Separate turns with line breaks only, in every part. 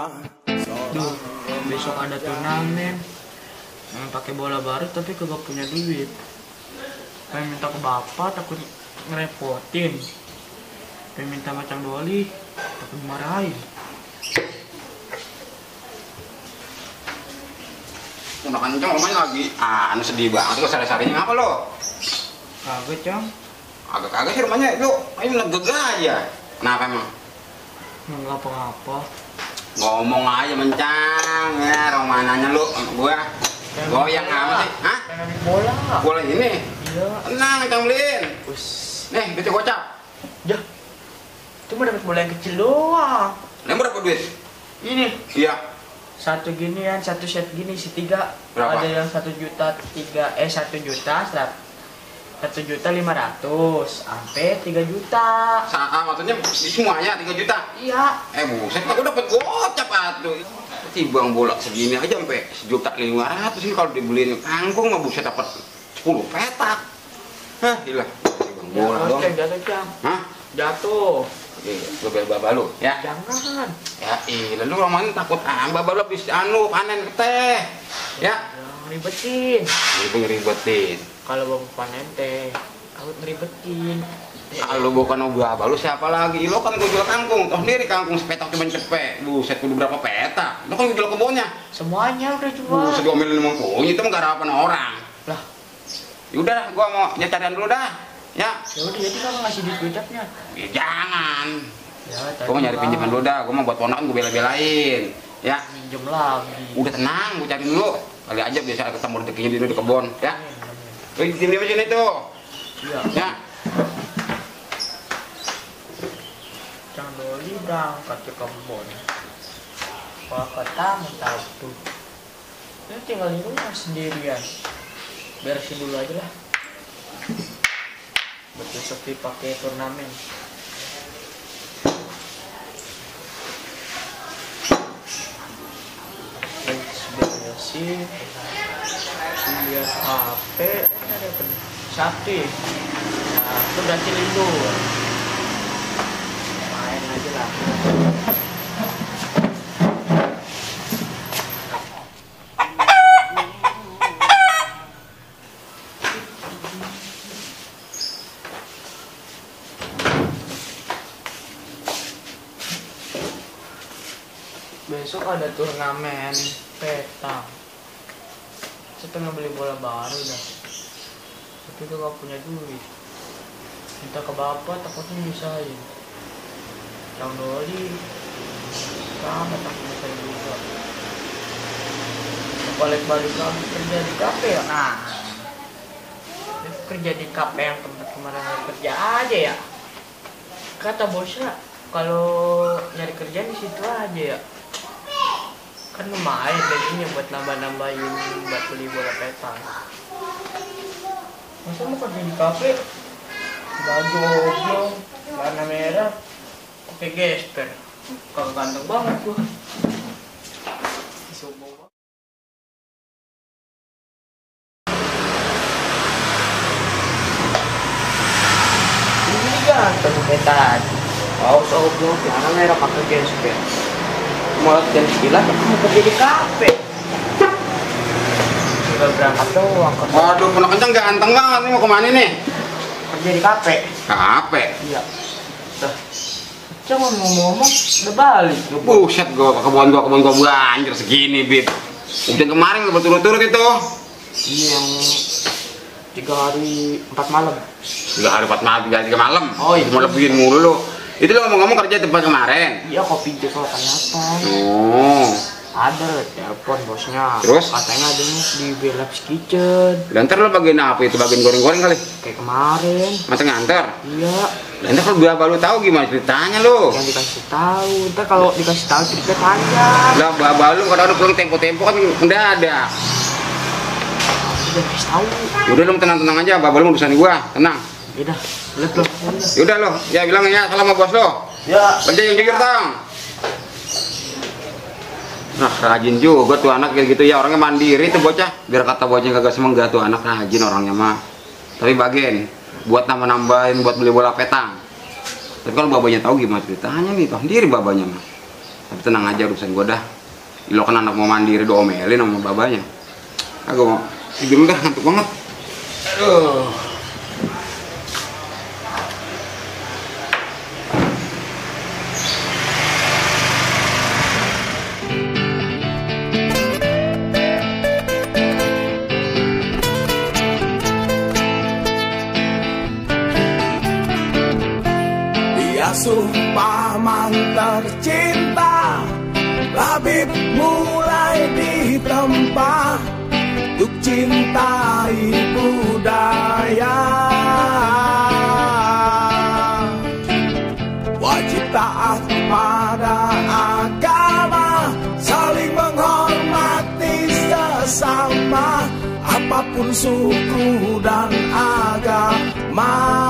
Duh, besok ada turnamen. Pakai bola baru tapi kagak punya duit. Pengen minta ke bapak takut ngerepotin. Pengen minta macam Doli takut dimarahin.
Udah kenceng rumahnya lagi. Anu sedih banget tuh sehari-harinya apa lo?
Kagak, Cang.
Agak-agak sih rumahnya itu ini legega aja. Kenapa emang?
Nggak apa-apa.
Ngomong aja mencang ya, romananya lu sama gua. Goyang amat sih. Hah?
Pengen bola.
Bola ini?
Iya.
Tenang, Kang beliin.
Us.
Nih, duit gocap.
Ya. Cuma dapat bola yang kecil doang.
Lemu dapat duit?
Ini
Iya.
satu ginian, satu set gini isi 3.
Berapa?
Ada yang 1.300.000, 1.500.000 sampai 3 juta.
Maksudnya semuanya 3 juta?
Iya.
Buset, aku dapat gocap atuh. Tibang bola segini aja sampai 1.500.000 ini kalau dibeliin kangkung mah buset dapat 10 petak. Hah, gila. Tibang bola dong.
Jatuh, Cang.
Hah?
Jatuh.
Lu bel baba lu, ya?
Jangan.
Ya, iya, lu orang mana takut baba lu habis panen teh. Ya?
Jangan ribetin.
Ngeribetin.
Kalau bang panen teh, aku ngeribetin.
Kalau bukan baba lu siapa lagi? Lu kan gua jual kangkung, toh sendiri kangkung sepetak cuma cepet. Buset, kudu berapa petak? Lu kan jual kebunnya.
Semuanya udah jual.
Buset, diomelin emang punya, itu mah gak harapan orang.
Lah,
Yaudah, gua mau carian dulu dah. Ya.
ya udah jadi kamu ngasih duit gocapnya.
Ya, jangan.
Ya,
Gua mau nyari pinjaman dulu dah. Gua mau buat ponakan gua bela-belain. Ya.
Minjem lagi.
Udah tenang, gua cari dulu. Kali aja biasa ketemu rezekinya di kebun, ya. Lu di sini tuh.
Iya.
Ya.
Cang Doli berangkat ke kebun. Wah, kata tahu tuh. Ini tinggal di rumah sendirian. Beresin dulu aja lah. Besok dipakai turnamen. Beresin. Lihat HP. Ada apa nih? Sakti. Nah, itu berarti libur. Main aja lah. Besok ada turnamen petang. Saya pengen beli bola baru dah. Tapi gue gak punya duit. Minta ke bapak takutnya nyusahin. Cang Doli sama takutnya saya juga. Balik-balik lagi kerja di kafe ya. Nah, kerja di kafe yang tempat kemarin kerja aja ya. Kata bosnya kalau nyari kerjaan di situ aja ya. Kan lumayan gajinya buat nambah-nambahin buat beli bola petang. Masa mau kerja di kafe baju oblong warna merah pakai gesper, kagak ganteng banget gua. Sombong banget. Ini ganteng kayak tadi. Kaos oblong warna merah pakai gesper. Mau latihan silat aku mau kerja di kafe. Udah berangkat doang.
Waduh, pernah kencang ganteng banget. Ini mau kemana nih?
Kerja di kafe.
Kafe?
Iya. Udah. Cuma ngomong-ngomong udah balik.
Buset, kebun gua banjir segini, Bib. Hujan kemarin berturut-turut itu.
Iya, yang 3 hari 4 malam.
3 hari 4 malam, 3 hari 3 malam.
Oh iya.
Mau lebihin mulu lu. Itu lo ngomong-ngomong kerja tempat kemarin.
Iya, kopi jus kalau kenapa?
Oh.
Ada telepon bosnya.
Terus?
Katanya adanya di Belabs Kitchen.
Dan ntar lo bagian apa itu? Bagian goreng-goreng kali?
Kayak kemarin.
Masa nganter?
Iya.
Dan ntar kalau bapak lu tahu gimana ceritanya lo?
Yang dikasih tahu. Ntar kalau dikasih tahu cerita panjang.
Lah bapak lu kadang-kadang pulang tempo-tempo kan udah ada.
Udah dikasih tahu.
Udah lo tenang-tenang aja, bapak lu urusan gua, tenang.
Yaudah, lihat loh.
Yaudah lo, ya bilang ya salam sama bos lo.
Ya.
Kerja yang jujur tang. Nah rajin juga tuh anak kayak gitu ya, orangnya mandiri tuh bocah. Biar kata bocahnya kagak semenggah tuh anak rajin orangnya mah. Tapi bagian buat nambah-nambahin buat beli bola petang. Tapi kalau babanya tahu gimana ceritanya nih, tahu sendiri babanya mah. Tapi tenang aja urusan gue dah. Lo kan anak mau mandiri diomelin sama babanya. Gue mau tidur dah, ngantuk banget. Aduh.
Sumpah man tercinta, Labib mulai ditempa untuk cintai budaya. Wajib taat pada agama, saling menghormati sesama, apapun suku dan agamanya.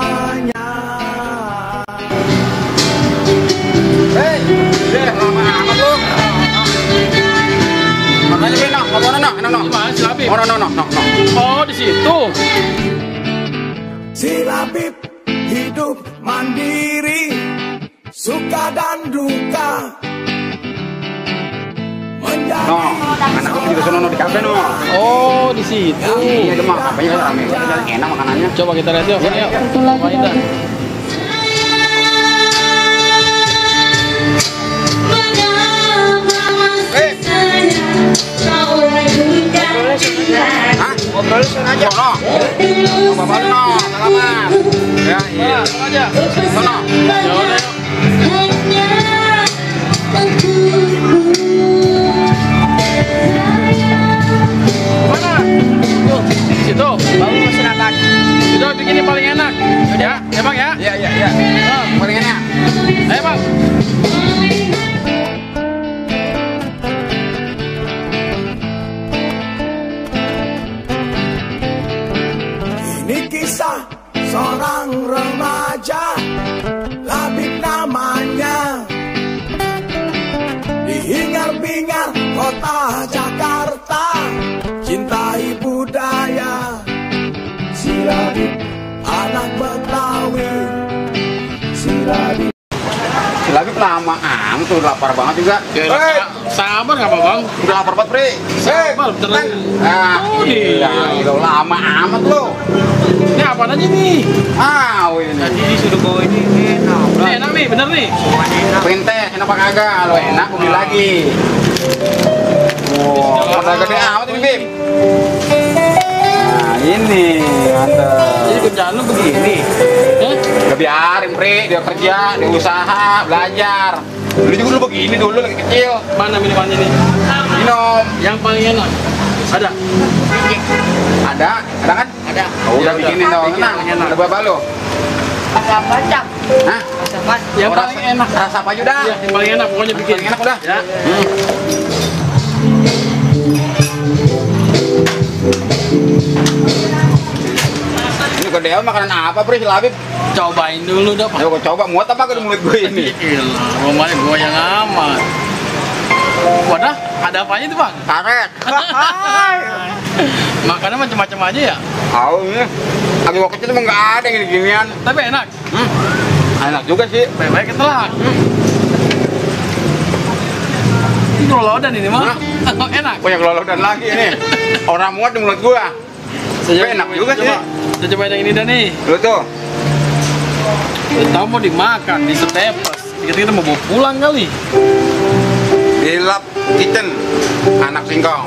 Hei, deh lama amat lu. Makanya beli nak, mau nona,
Gimana si Labib?
mau nona.
Oh, di situ.
Si Labib hidup mandiri, suka dan duka. Menjadi
Anak aku juga sono di kafe no.
Oh, di situ.
Iya, cuma kafenya kan rame, enak makanannya.
Coba kita lihat yuk. Ayo. Main dah.
Hah? Ngobrol sengaja. Sono. Bapak no, salaman. Ya, iya.
Langsung aja.
Sono.
Ya udah yuk. Mana? Tuh, situ.
Baru mesin apa?
Itu bikin yang paling enak. Ya bang ya.
Iya. Paling enak.
Ayo bang.
ini kisah seorang remaja, Labib namanya, di hingar-bingar kota Jakarta, cintai budaya. Si Labib anak Betawi, si Labib.
Si Labib lama amat tuh, lapar banget juga.
Sabar nggak apa bang?
Udah lapar banget, Pri.
Sabar, beneran.
Ah,
Oh,
iya. Udah lama amat lo.
Ini apa aja nih?
Ini.
Jadi sudah bawa ini enak.
Ini enak nih, bener nih.
Pengen teh, enak apa kagak? Kalau enak, beli lagi. Wow, pada gede amat ini, Bib. Nah, ini, mantap.
Jadi kerjaan lu begini.
Gak biarin, Pri. Dia kerja, dia usaha, belajar. Dulu juga lu begini dulu, lagi kecil.
Mana minumannya nih?
Minum.
Yang paling enak. Ada.
Ada kan?
Ada.
Oh, udah
Ya,
bikinin
udah.
dong,
Bikin,
tenang.
enak.
Ada berapa lo?
Rasa apa, Cak?
Hah?
Rasa apa?
Yang
Oh,
paling enak.
Rasa apa aja udah?
Iya, yang paling enak pokoknya bikin.
Paling enak udah.
Ya.
Ini gede makanan apa, Pri? Si Labib?
Cobain dulu dah, Pak.
Ayo gua coba, muat apa ke mulut gue ini?
Gila, rumahnya gua yang amat. Wadah, ada apanya tuh, Bang?
Karet.
Makanan macam-macam aja ya?
Tahu ini. Lagi gua kecil emang nggak ada yang ginian.
Tapi enak.
Enak juga sih.
Baik-baik ketelak. Ini lolodan ini mah. Enak.
Punya kelolodan lagi ini. Orang muat di mulut gua. Tapi enak juga sih.
Kita coba yang ini dah nih.
Lu tuh.
Lu tahu mau dimakan, di setepes. Kita mau bawa pulang kali.
Di Lab Kitchen. Anak singkong.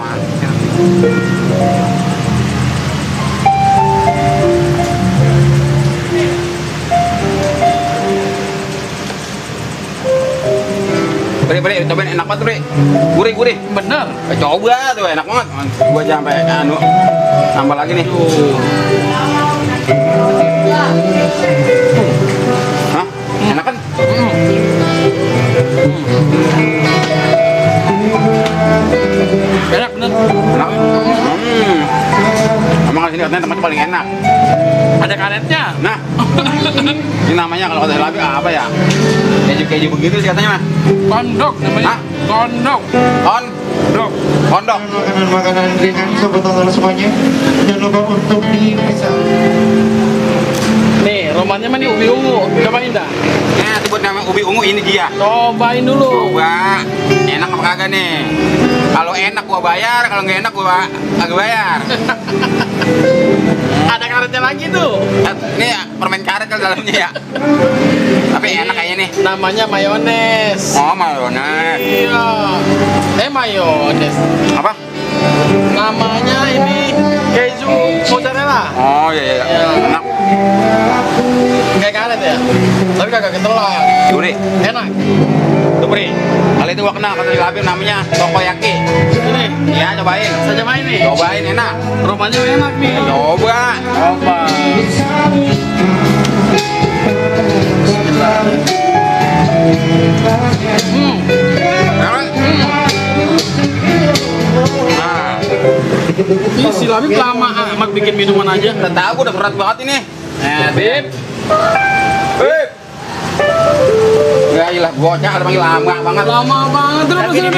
Beri, cobain enak banget, Bri. Gurih.
Bener.
Coba tuh, enak banget. Gua aja sampai tambah lagi nih. Hah? Enak kan?
Enak bener.
Enak. Emang di sini katanya tempatnya paling enak.
Ada karetnya.
Nah, ini namanya kalau kata Labib apa ya? Keju begitu sih katanya mah.
Kondok namanya.
Hah?
Kondok.
Kondok.
Makanan ringan sobat tonton semuanya. Jangan lupa untuk dipisah.
Nih, romannya mah nih ubi ungu. Cobain dah.
Nah, nih buat nama ubi ungu ini dia.
Cobain dulu.
Coba, enak apa kagak nih? Kalau enak gua bayar, kalau nggak enak gua agak bayar.
Ada karetnya lagi tuh.
Ini ya, permen karet kan dalamnya ya. Tapi enak kayaknya nih.
Namanya mayones.
Oh, mayones.
Iya. Mayones.
Apa?
Namanya ini keju mozzarella.
Oh iya iya.
Iya.
Enak.
Kayak karet ya. Tapi kagak ketelan.
Duri.
Enak.
Tuh Bri. Kali itu gua kenal kata di Labib namanya Tokoyaki.
Ini.
Ya cobain.
Saya cobain nih.
Cobain enak.
Rumahnya enak nih.
Coba.
Coba.
Nah,
Ini si Labib lama amat bikin minuman aja.
udah tahu gua udah berat banget ini.
Bib.
Bib. Ya iyalah bocah ada panggil lama banget.
Lama banget. Terus sini.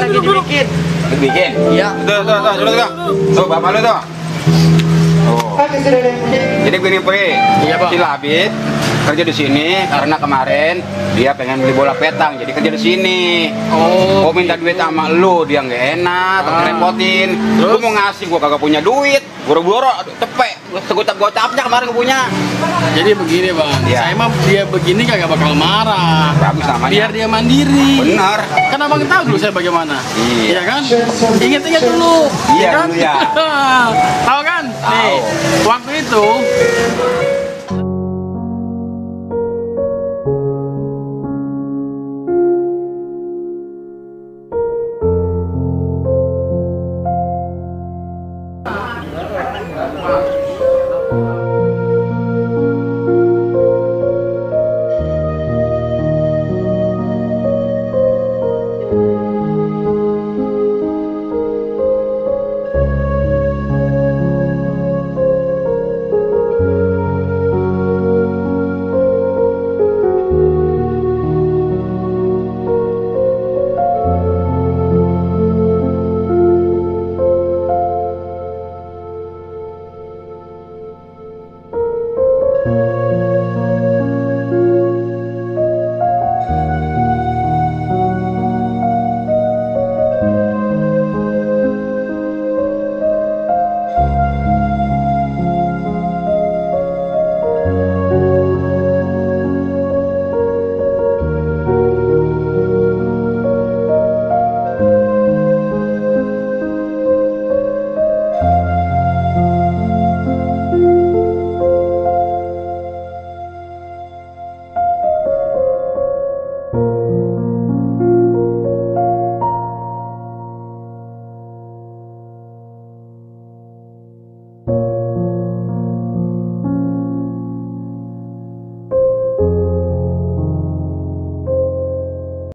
Dikit.
Bikin. Iya. Tuh, dulu tuh. Tuh bapak lu tuh. Oh. Jadi begini Pri.
Iya, Bang.
Si Labib kerja di sini karena kemarin dia pengen beli bola petang, jadi kerja di sini.
Oh.
Gua minta duit sama lu, dia nggak enak, ngerepotin. Gua mau ngasih, gua kagak punya duit. Boro-boro, cepet. Gocapnya kemarin gua punya.
Jadi begini bang,
Iya.
saya mah dia begini kagak bakal marah.
Bagus namanya.
Biar dia mandiri.
Benar.
Kan abang tahu dulu saya bagaimana.
Iya.
Kan? Ingat-ingat dulu.
Iya,
kan?
dulu ya.
Tahu kan?
Tahu.
Nih, waktu itu